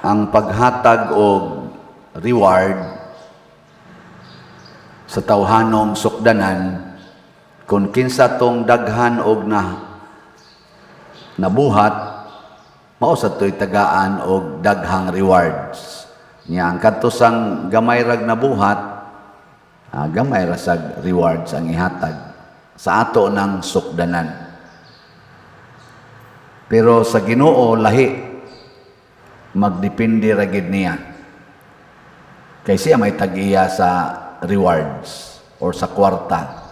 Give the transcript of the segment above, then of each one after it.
Ang paghatag og reward sa tawhanong sukdanan, kung kinsa tong daghan og na nabuhat, mao sa to'y tagaan og daghang rewards niya. Ang kadto sang gamay rag nabuhat, gamay ra sag rewards ang ihatag sa ato ng sukdanan. Pero sa Ginoo lahi, magdepende ra gid niya kay siya may tag-iya sa rewards or sa kwarta.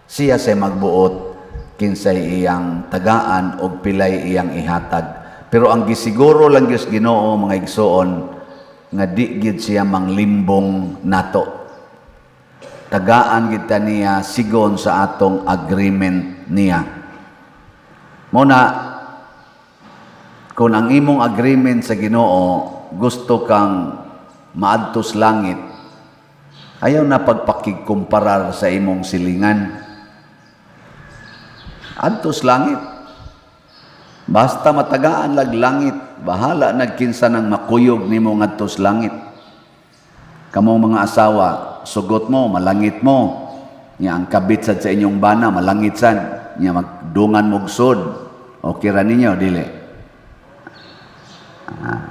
Siya say magbuot kinsay iyang tagaan og pilay iyang ihatag. Pero ang gisiguro lang gyud sa Ginoo, mga igsoon, nga di gyud siya manglimbong nato. Tagaan gid ta niya sigon sa atong agreement niya. Mao na kung ang imong agreement sa Ginoo, gusto kang maadtos langit, ayaw na pagpakigkumparar sa imong silingan. Adtos langit. Basta matagaan lag langit, bahala nagkinsa nang makuyog nimo ngadtos langit. Kamong mga asawa, sugot mo, malangit mo. Nya ang kabit sad sa inyong bana, malangit sad. Nya magdungan mo sud. Okay ra ninyo, dili? Ah,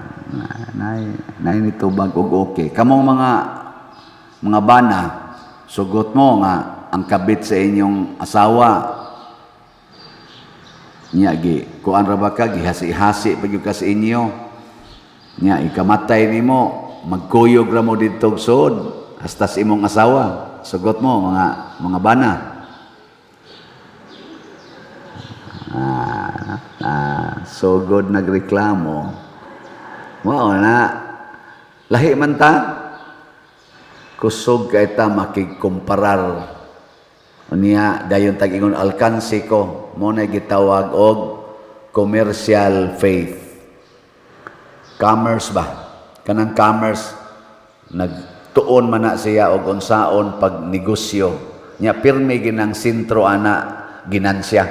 nay nay nitubag og okay. Kamong mga bana, sugot mo nga ang kabit sa inyong asawa niya gi kuan ra ba ka, gihasi-hasi pa gyud ka sa inyo niya, ikamatay nimo, magkuyog ra mo didto sud hasta sa imong asawa. Sugot mo, mga bana? Ah, sugod nagreklamo. Mao na lahi man ta, kusog kay ta makigkumparar. Unya dayon tag-ingon, "Alkansi ko." Mo na gitawag og commercial faith. Commerce ba? Kanang commerce, nagtuon man na siya og unsaon pag negosyo. Nya pirmi ginang sentro ana ginansya.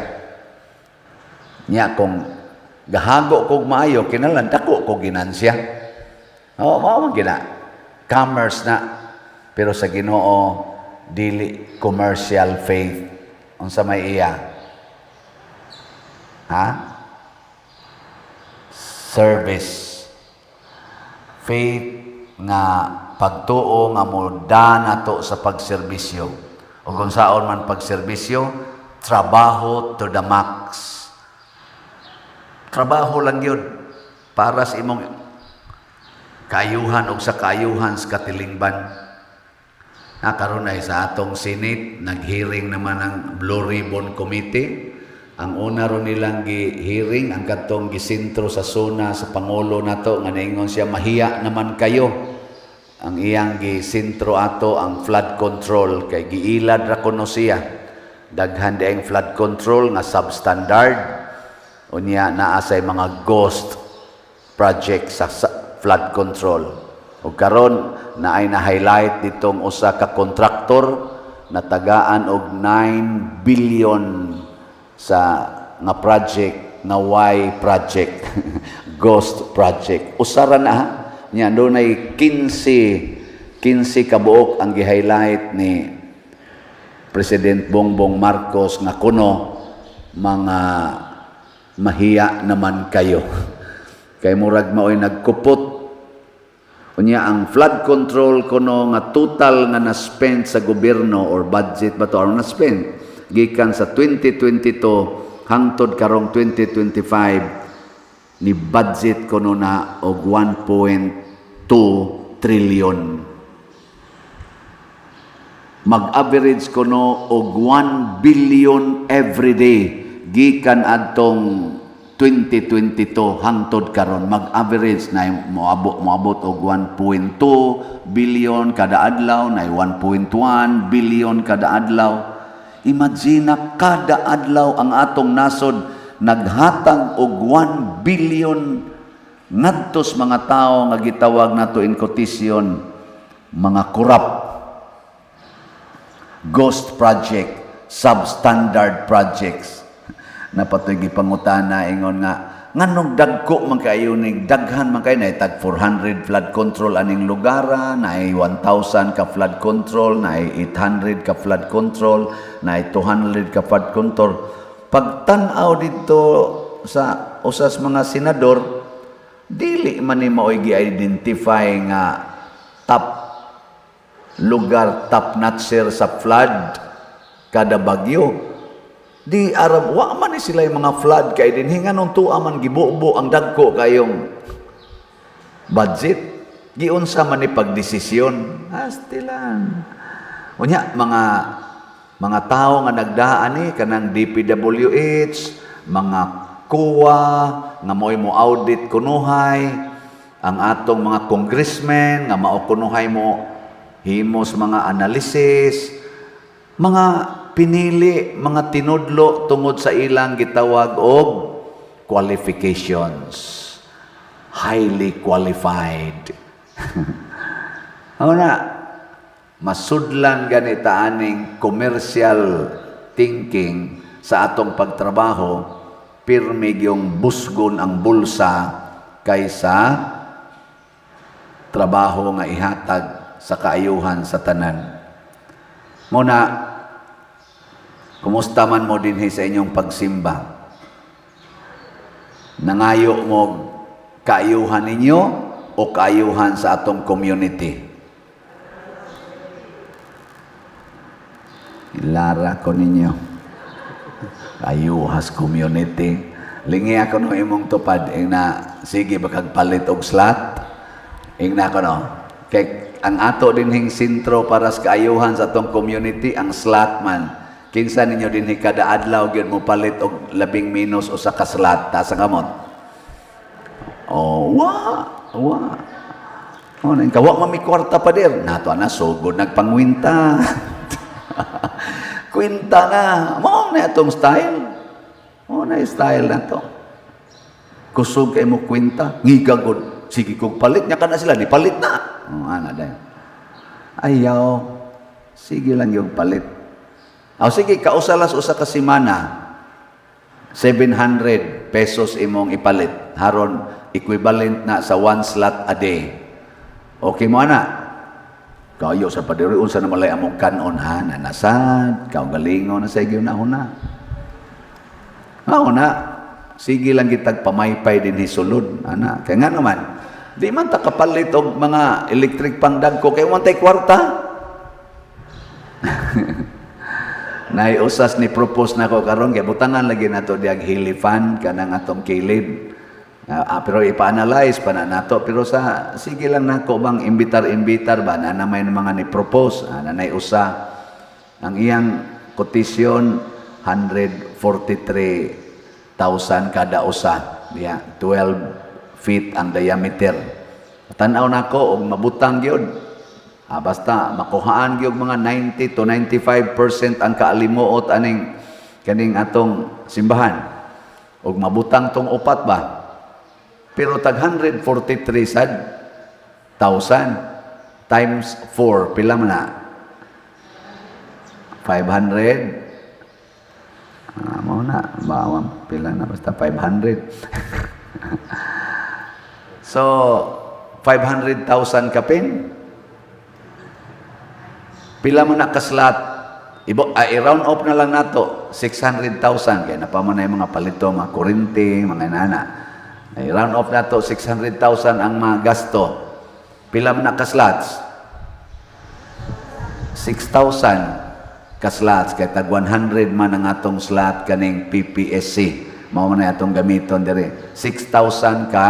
Nya kung gahago kog maayo, kinahanglan dako kog ginansya. Oo, mao man gina. Commerce na. Pero sa Ginoo dili commercial faith. Unsa may iya? Ha? Service. Faith nga pagtuo nga muda nato sa pagserbisyo. O kung saon man pagserbisyo, trabaho to the max. Trabaho lang yun para sa imong kaayuhan o sa kaayuhan sa katilingban. Na karon ay sa atong Senate, nag-hearing naman ang Blue Ribbon Committee. Ang una ron nilang gi-hearing ang kadtong gisentro sa SONA sa pangulo nato nga niingon siya, "Mahiya naman kayo." Ang iyang gisentro ato ang flood control kay giilad ra kuno siya. Daghan diayng flood control nga substandard. Unya naa say mga ghost project sa flood control. Ug karon naay na highlight ditong usa ka kontraktor na tagaan og 9 billion sa nga project nga Y project, ghost project. Usa ra na ha. Nya dunay 15 15 kabuok ang gi-highlight ni President Bongbong Marcos nga kuno mga mahiya naman kayo. Kay murag maoy nagkupot. Unya ang flood control kuno nga total nga na-spend sa gobyerno or budget ba to or na-spend gikan sa 2022 hangtod karong 2025, ni budget kuno na og 1.2 trillion. Mag-average kuno og 1 billion every day gikan adtong 2022 hangtod karon. Mag-average na moabot og 1.2 billion kada adlaw, na 1.1 billion kada adlaw. Imagine na kada adlaw ang atong nasod naghatag og 1 billion ngadto sa mga tao nga gitawag nato in quotation mga corrupt, ghost project, substandard projects. Napatoy gipangutana, ingon nga Nganong dagko man kayo ning daghan man kayo, na tag 400 flood control aning lugara, na 1,000 ka flood control, na 800 ka flood control, na 200 ka flood control. Pagtan-aw dito sa usas mga senador, dili man ni maoy gi-identify nga top lugar, top notcher sa flood kada bagyo. Di Arab, wa man ni sila yung mga flood kay dinhi, nganong tuwa man gibubo ang dagko kayong budget? Giunsa man ni pagdesisyon? Astilan. Unya mga tao nga nagdaan ni kanang DPWH, mga COA nga mo'y mo audit kunuhay, ang atong mga congressmen nga mao kunuhay mo himos mga analysis, mga pinili, mga tinudlo tungod sa ilang gitawag og qualifications. Highly qualified. Ano na, masudlan ganita aning commercial thinking sa atong pagtrabaho, pirmi yung busgon ang bulsa kaysa trabaho nga ihatag sa kaayuhan sa tanan. Muna, kumusta man mo dinhi sa inyong pagsimba? Nangayo mo kaayuhan ninyo o kaayuhan sa atong community? Ilara ko ninyo. Ayuhas community. Lingi ako no imong tupad. Ing na, sige bakag palit og slot. Ing na ko no. Kay ang ato dinhing sentro para sa kaayuhan sa atong community, ang slot man. Kinsa ninyo dinhi kada adlaw gyud mo palit og labing minus usa ka slot? Taas ang kamot. Oh, wa, wa. Oh, nang kawa mami kwarta pa dir. Nato ana sugod nagpangwinta. Kwinta na. Mao na atong style. Mao na style na to. Kusog kay mo kwinta, ngigagod. Sige kog palit nya kana sila ni palit na. Oh, ana dayon. Ayaw. Sige lang yung palit. Aw sige, kausalas usa ka semana. 700 pesos imong ipalit. Haron equivalent na sa one slot a day. Okay mo ana? Kayo sa padiri unsa na malay among kanon ha, nanasad, kaugalingon na sa igyo na huna. Mao na, sige lang gitag pamaypay din sulod, ana. Kay nga naman, di man ta kapalit og mga electric pangdagko kay man tay kwarta. Nay usas ni propose nako karon kay butangan lagi nato diag hilifan kanang atong kilid. Pero ipa-analyze pa na nato, pero sa sige lang nako bang imbitar-imbitar ba na may mga ni propose na nay usa ang iyang quotation, 143,000 kada usa diya, 12 feet ang diameter. Tan-aw nako og mabutang gyud. Basta makuhaan gyud mga 90 to 95% ang kaalimuot aning kaning atong simbahan. Og mabutang tong upat ba? Pero tag 143 sad thousand times 4, pila man na? 500. Mao na, bawang pila na, basta 500. So 500,000 kapin. Pila man na ka-slot? Ibo, i-round off na lang nato, 600,000 kay napa man na yung mga palito, mga kuryente, mga nana. Ay, round off nato 600,000 ang mga gasto. Pila man na ka-slots? 6,000 ka-slots kay tag 100 man ang atong slot kaning PPSC. Mao man na atong gamiton diri. 6,000 ka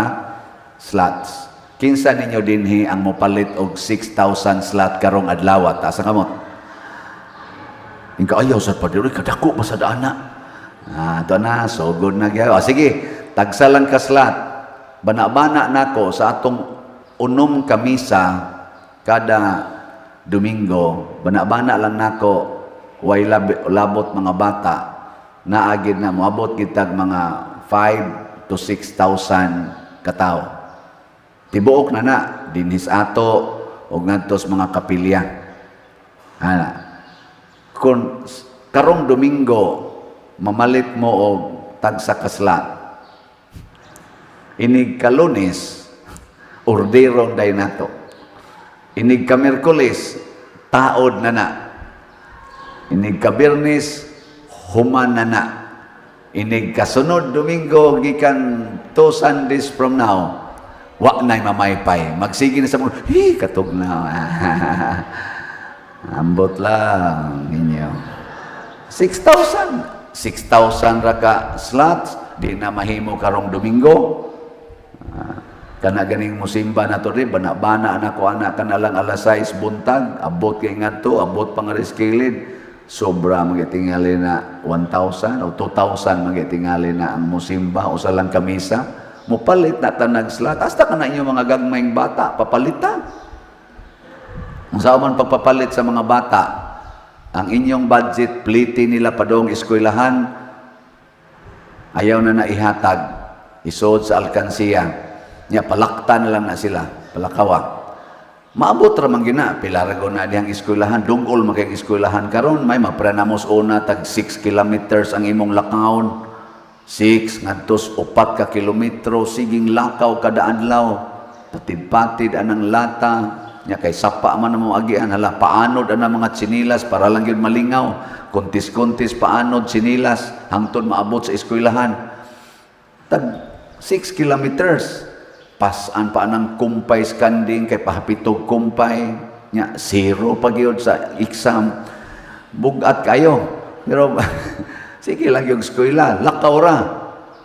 slots. Kinsa ninyo dinhi ang mopalit og 6,000 slot karong adlaw? Taas ang kamot. Ingka ayaw sa padiri kadako pa sa dana. To na sugod na gyud. Oh, sige, tagsa lang ka slot. Bana-bana nako sa atong unom ka misa kada Domingo, bana-bana lang nako way labot mga bata, naagid na moabot kitag mga 5 to 6,000 katawo. Tibuok na na dinhis ato og ngadto sa mga kapilya. Ana. Kung karong Domingo mamalit mo og tagsa ka slot. Inig ka-Lunes, orderon day nato. Inig ka Miyerkules, taod na na. Inig ka Biyernes, human na na. Inig kasunod Domingo, gikan 2 Sundays from now, wa na'y mamaypay. Magsige na sa mga, hi, katog na. Ambot lang ninyo. 6,000. 6,000 ra ka slots, di na mahimo karong Domingo. Ah, kana ganing musimba na to rin, bana-bana na ko ana kana lang alas 6 buntag, abot kay ngadto, abot pa nga kilid. Sobra magitingali na 1,000 o 2,000 magitingali na ang musimba usa lang kamisa. Mupalit na tanag slot. Hasta kana inyo mga gagmayng bata, papalita. Kung saan man pagpapalit sa mga bata, ang inyong budget, pliti nila padong eskwelahan, ayaw na naihatag, isod sa alkansiya. Nya palakta na lang na sila, palakawa. Maabot ra man gina, pila ra na dihang eskwelahan, dungol man kay eskwelahan karon, may mapranamos una tag 6 kilometers ang imong lakawon. 6 ngadto 4 ka kilometro siging lakaw kada adlaw. Patid-patid anang lata, nya kay sapa man mo agian, hala, paanod ana mga tsinilas para lang gyud malingaw. Kontis-kontis paanod tsinilas hangtod maabot sa eskwelahan. Tag 6 kilometers. Pasan pa anang kumpay kanding kay pahapitog kumpay nya zero pa gyud sa exam. Bugat kayo. Pero sige lang yung eskwela, lakaw ra.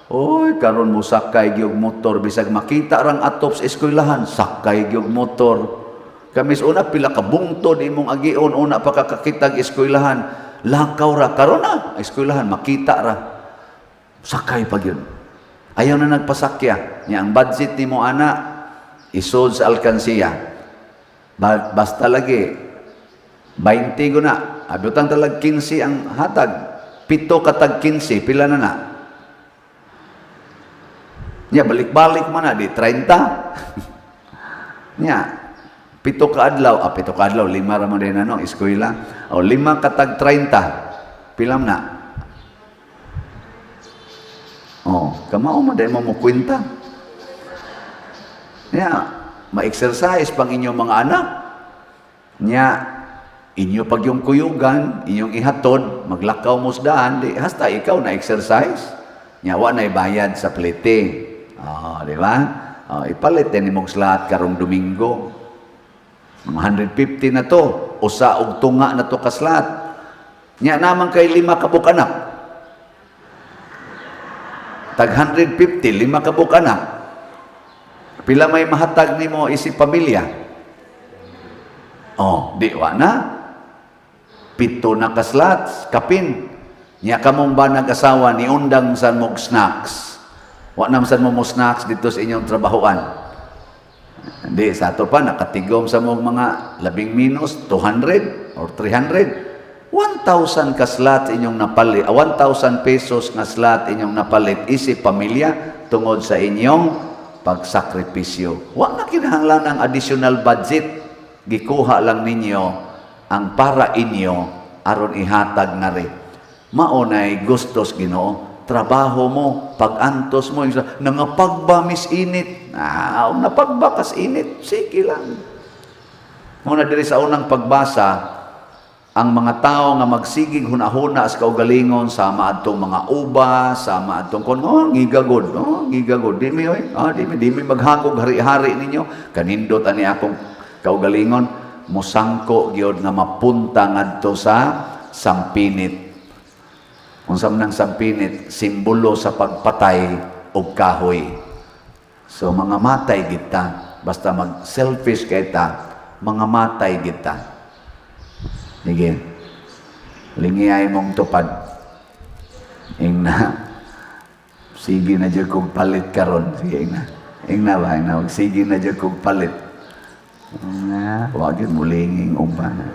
Oy, karon mo sakay gyud motor bisag makita rang atop sa eskwelahan, sakay gyud motor. Kami sa una pila ka bungtod imong agion una pa kakakitag eskwelahan. Lakaw ra karon na eskwelahan makita ra. Sakay pa gyud. Ayaw na nagpasakya. Nya ang budget nimo ana isod sa alkansiya. Basta lagi 20 ko na. Abutan talag 15 ang hatag. 7 katag 15, pila na na? Nya balik-balik man na di 30. Nya 7 ka adlaw, ah, 7 ka adlaw, 5 ra man din ano, eskwela. O 5 katag 30. Pila man na? Oh, kamao man dahil mo mo kwenta. Nya, ma-exercise pang inyong mga anak. Nya, inyo pag yung kuyugan, inyong ihatod, maglakaw mo sa daan, di, hasta ikaw na exercise. Nya, wa na ibayad sa plete. Oh, di ba? Oh, ipalit din imong slot karong Domingo. Mga 150 na to, usa og tunga na to ka slot. Nya naman kay 5 ka anak. Tag 150, 5 ka anak. Pila may mahatag nimo isip pamilya? Oh, di wa na. 7 na ka slots, kapin. Nya kamong ba nag-asawa ni undang san mo snacks? Wa na san mo mo snacks dito sa inyong trabahoan. Hindi, sa ato pa, nakatigom sa mong mga labing minus, 200 or 300. 1,000 ka slot inyong napalit, 1,000 pesos nga slot inyong napalit isip pamilya tungod sa inyong pagsakripisyo. Wa na kinahanglan ang additional budget. Gikuha lang ninyo ang para inyo aron ihatag na rin. Maunay gustos Ginoo. Trabaho mo, pag-antos mo, yung nangapagba mis init. Ah, napagba kas init, sige lang. Muna diri sa unang pagbasa, ang mga tao nga magsigig hunahuna sa kaugalingon sama adtong mga uba, sama adtong kon, oh, ngigagod, oh, ngigagod. Di mi oy, ah, di mi maghagog hari-hari ninyo. Kanindot ani akong kaugalingon, musangko gyud nga mapunta ngadto sa sampinit. Unsa man ang sampinit? Simbolo sa pagpatay og kahoy. So mga matay kita, basta mag-selfish kay ta, mga matay kita. Sige. Lingiyay mong tupad. Ingna. Sige na jud kog palit karon. Sige, ingna. Ingna ba? Ingna. Sige na jud kog palit. Nga, wa gyud mulinging uban.